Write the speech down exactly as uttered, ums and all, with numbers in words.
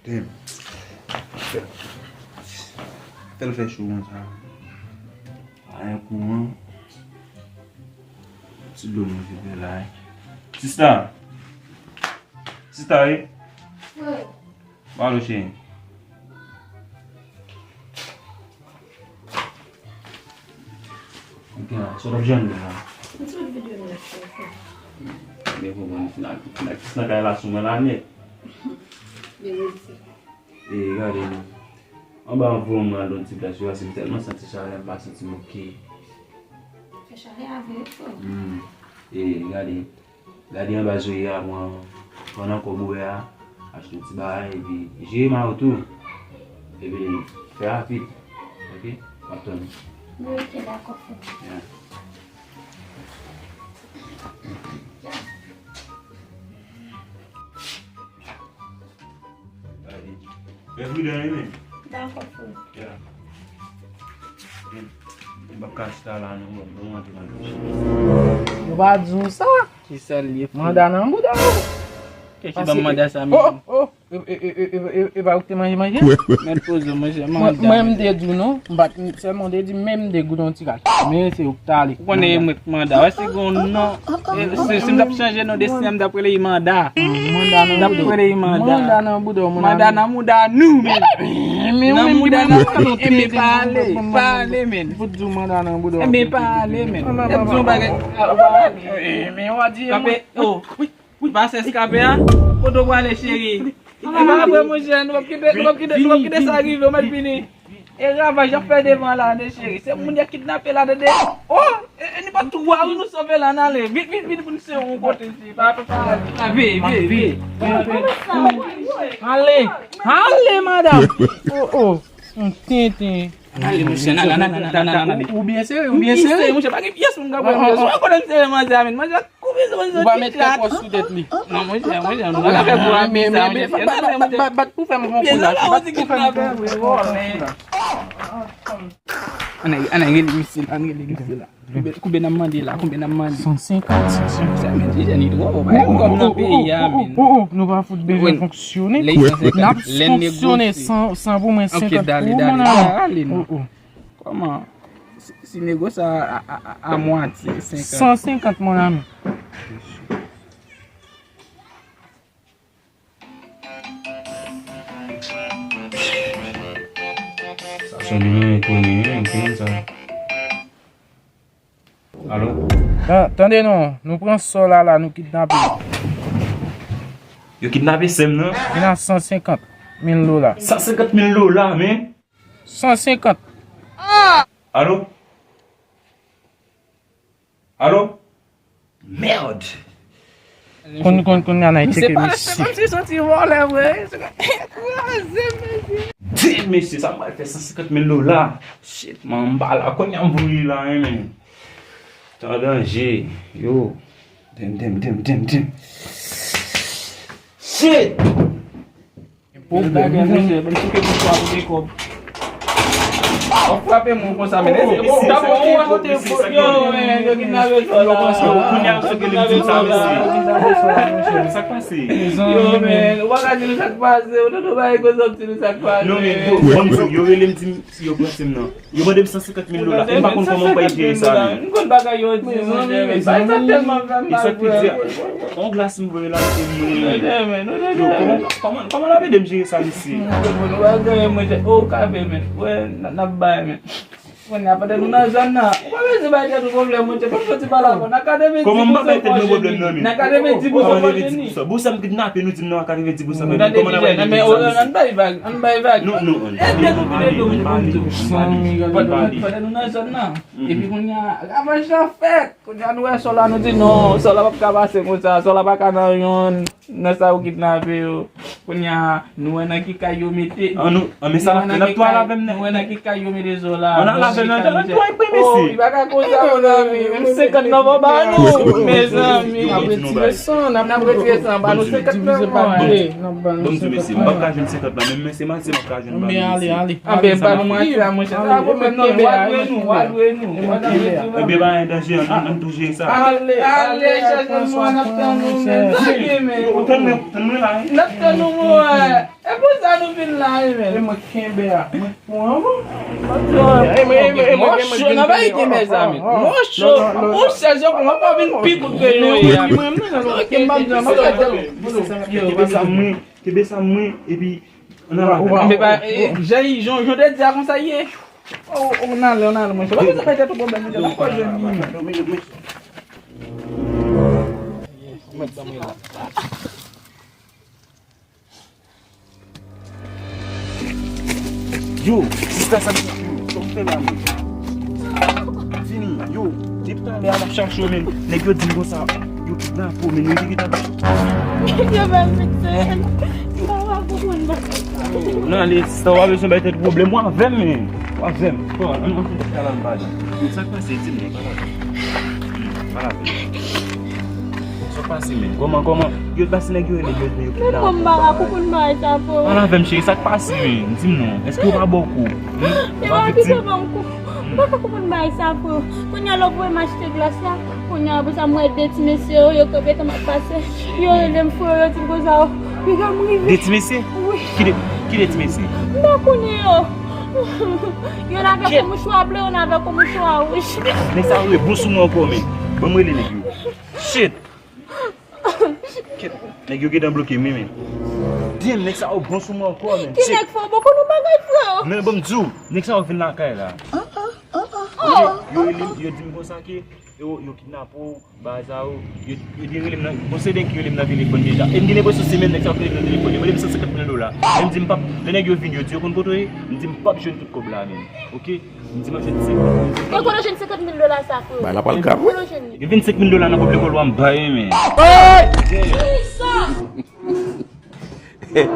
Damn. Fè, fè l fè cho konsa. Pa gen kouran. Ti dlo nou vide la, eh. Sista. Sista, wi. Wi. Ba lo cheri. Ok, sa w ap jwenn la? M sot vide yon lèt telefòn. Men bon, bon, final, final, kis nan kay la sou mwen la nèt. Demen se. E gade non. Anba anvo mwen al yon ti plas yo, paske m tèlman santi chalè, m pa santi m oke. Fè chalè a vre, frè. Hmm. E gade. Gade anba zwe a, pran, pran nan kòb ou wè a, achte yon ti bagay, epi jere ma yo tou. Epi fè rapid. Ok? M ap tann ou. Ok, dakò, frè. Yeah. Gade. Fè pridan wi, men. Dakò, frè. Yeah. Vin. M p ap ka chita la non, bon, bon, antre nan douch. Yo pa di w sa? Kisa l ye, frè? Manda nan bouda w. Kèk ki ban m manda sa menm? Oh, oh, e, e pa ou ki te manje manje? Mèt poze w, monchè, manda. Mwen, mwen, m te di w non, m pa t, sèlman w te di m, men m te goute yon ti kras. Men se ou k t ale. Ou konnen e mwen k manda. Wè si gon non, e, si, si m t ap chanje non Destiny an, m t ap rele Imanda. Manda nan bouda w. M t ap rele Imanda. Manda nan bouda w, manda nan mouda nou, men. Nan mouda nou, men pa ale, pa ale, men. Fout di w manda nan bouda w. Enben, pa ale, men. Enben, pa ale. Kanpe, oh. Wi, wi. Pase eskape a. Kote w prale, cheri? Enben, apre, monchè, nou p ap kite, nou p ap kite, nou p ap kite sa rive, ou mèt vini. E ravaj y ap fè devan la, ne cheri. Se moun y ap kidnape la, tande. Oh, e, e, ni pa twa, wi, nou sove la, n ale. Vit, vit, vit, pou n se yon kote, cheri. Pa, pa, pa. Vit, vit, vit. Ale, ale, madanm. Oh, oh. Yon tenten. Ann ale, monchè, ann ale, ann ale, ann ale, ann ale, ann ale. Ou, ou byen sere, ou byen sere. Monchè, pa gen pyès moun k ap wè m. Ou konnen m sere manzè a, men. Manzè a koupe sou manzè a. Ou pa met kèk wòch sou tèt li. Non, monchè, monchè, nou pa ka fè kou a bizar, monchè. Bat, bat, bat pou fè m yon kou la. Bat pou fè m yon kou la. Ann ale, ann ale, rele misye la, ann rele misye la. Konbyen, konbyen n ap mande la? Konbyen n ap mande? San senkant. Sa men, ti jèn li twò, pa gen kòb nan peyi a, men. Oh, oh, oh, oh, nou pa fout bezwen fonksyone. Lè san senkant, n ap fonksyone san, san pou mwen, senkant pou ou, mon ami. Ok, dale, dale, dale, ale non. Oh, oh. Kòman? Si, si negosye a, a, a, a mwatye, senkant. San senkant, mon ami. Sa se yon nimewo enkoni, wi, ki moun sa? Alo? Tan-, tande non, nou pran Sòl la, la, nou kidnape. Yo kidnape sè m nan? Vin a san senkant mil dola. San senkant mil dola, men? San senkant. Alo? Alo? Mèd! Konn, konn, konn, ann al tcheke misye. Misye pa lèse, menm si se yon ti vòlè vre. Kraze, mesye. Damn, mesye, sa m pral fè san senkant mil dola. Shit, man, m pa la. Kounye a m voye la, wi, men. Tan danje, yo. Damn, damn, damn, damn, damn. Shit! Pwoblèm, monchè, ban m souke pou twa pou de kòb. W ap frape moun konsa, men. Dabò, ou wè kote yo, men, yo kidnape Sòl la. Kounye a, yo souke li, di m sa, mesye. Sa k pase? Yo, men, ou pa ka di nou sa k pase, ou tonton pa egozòp di nou sa k pase. Non, men, yo, ban m di w, yo rele m, di m si yo pran sè m nan. Yo mande m san senkant mil dola. M pa konn kòman m pral jere sa, men. M konn bagay yo di, monchè, men. Bagay sa tèlman fè m mal, frè. On glas m voye la, se mwen. Monchè, men, nou tande. Yo, kòman, kòman, kòman n ap ede m jere sa, mesye? Monchè, nou pa gen anyen, monchè. O, ou ka fè, men. Wè, n, n ap bay, men. Kounye a, pandan nou nan zòn nan, ou pa bezwen bay tèt ou pwoblèm, monchè. Fòk soti pa la, bon. N a katrevenndis pou san. Kòman m pa bay tèt mwen pwoblèm nan, men? N a katrevenndis pou san. Kòman katrevenndis pou san? Bon, sa m kidnape, nou di m nan a katrevenndis pou san, men kòman n ap bay tèt sa, mesye? Ann bay vag, ann bay vag. Non, non, ann. Ede nou vide dlo pou nou. San mil dola. Pandan nou nan zòn nan. Epi kounye a, ravaj la fèt. Kounye a, nou wè Sòl la, nou di non, Sòl la p ap ka pase konsa, Sòl la pa ka nan yonn nan sa yo kidnape yo. Kounye a, nou wè nan ki kay yo mete. An nou, an men sa n ap fè, n ap tou al avè m nan. Nou wè nan ki kay yo mete Sòl la. Ann al avè m nan, ann al tou al pran mesye. Oh, li pa ka konsa, mon ami. Menm senkant nan pa ba nou, mezanmi. N ap retire san, n ap retire san, ba nou senkant nan. N ap ba nou senkant nan. Bon, di mesye, m p ap ka jwenn senkant la, menm men se matye m ap ka jwenn ba nou mesye. Ale, ale. Anben, pa nou matye a, monchè. Sa pwoblèm nan, w a dwe nou, w a dwe nou. Ebyen, pa gen danje, ann, ann, ann tou jere sa. Ale, ale, chèche nou, n ap tann ou, men. Tann mwen, tann mwen la, wi. N ap tann ou, mon frè. Pou sa nou vin la, wi, men. E mwen ki kenbe a. Mwen ki pran an, bon. Mwen cho nan verite, mezanmi. Mwen cho. Yon chèz yo pran, mwen pa vin pi kout ke nou ye a. Kenbe sa mwen, kenbe sa mwen, epi ann al avè l. Jan, jan te di a konsa ye. O, o, n ale, n ale, mwen. Sa pa bezwen bay tèt ou pwoblèm, mwen pa jwenn li, men. Yo, sista, sa m fè la, men? Vini, yo, depi talè a m ap chache w, men nèg yo di m konsa, yo kidnape w, men yo te gentan. Yo fè m fikse. Sa w ap konprann, non? Nan, ale, sista, w pa bezwen bay tèt pwoblèm, w avè m, men. W avè m. Bon, ann, ann fè ti kalanbay. Sa k pase, di m, non, pale avè m. Pale avè m. Sa k pase, men? Kòman, kòman? Yo pase nèg yo rele yo, yo kidnape w. Men mwen m pa ka konprann bagay sa, frè. Pale avè m, cheri, sa k pase, men? Di m non. Èske yo pa ba w kou? Yo pa kite ban m kou. M pa ka konprann bagay sa, frè. Kounye a lè w voye m achte glas la, kounye a apre sa m wè de ti mesye yo, yo kanpe tan m ap pase. Yo rele m, frè, yo di m konsa, piga m rive. De ti mesye? Wi. Ki de, ki de ti mesye? M pa konnen yo. Youn avèk yon mouchwa ble, youn avèk yon mouchwa wouj. Nèg sa yo bon sou mwen ankò, men. Ban m rele nèg yo. Shit! Kèt, nèg yo gentan bloke m, wi, men. Damn, nèg sa yo bon sou mwen ankò, men. Ki nèg fè w bon konn yon bagay, frè? Men ban m di w, nèg sa yo vin lakay la. Yo rele m, yo di m konsa ke yo, yo kidnape w, bagay sa yo. Yo, yo te rele m nan, bon, se nèg ki rele m nan telefòn deja. E m gen enpresyon se menm nèg sa yo ki rele m nan telefòn. Yo mande m san senkant mil dola. Men m di m p ap, lè nèg yo vin, yo di yo konn kote w ye. M di m p ap jwenn tout kòb la, men. Oke? M di m ap jwenn senkant mil. Mwen konnen jwenn senkant mil dola sa, frè. Bay la pral grav, wi. Konnen jwenn li. Gen vennsenk mil dola nan kòb lekòl w a, m bay, men. Hey!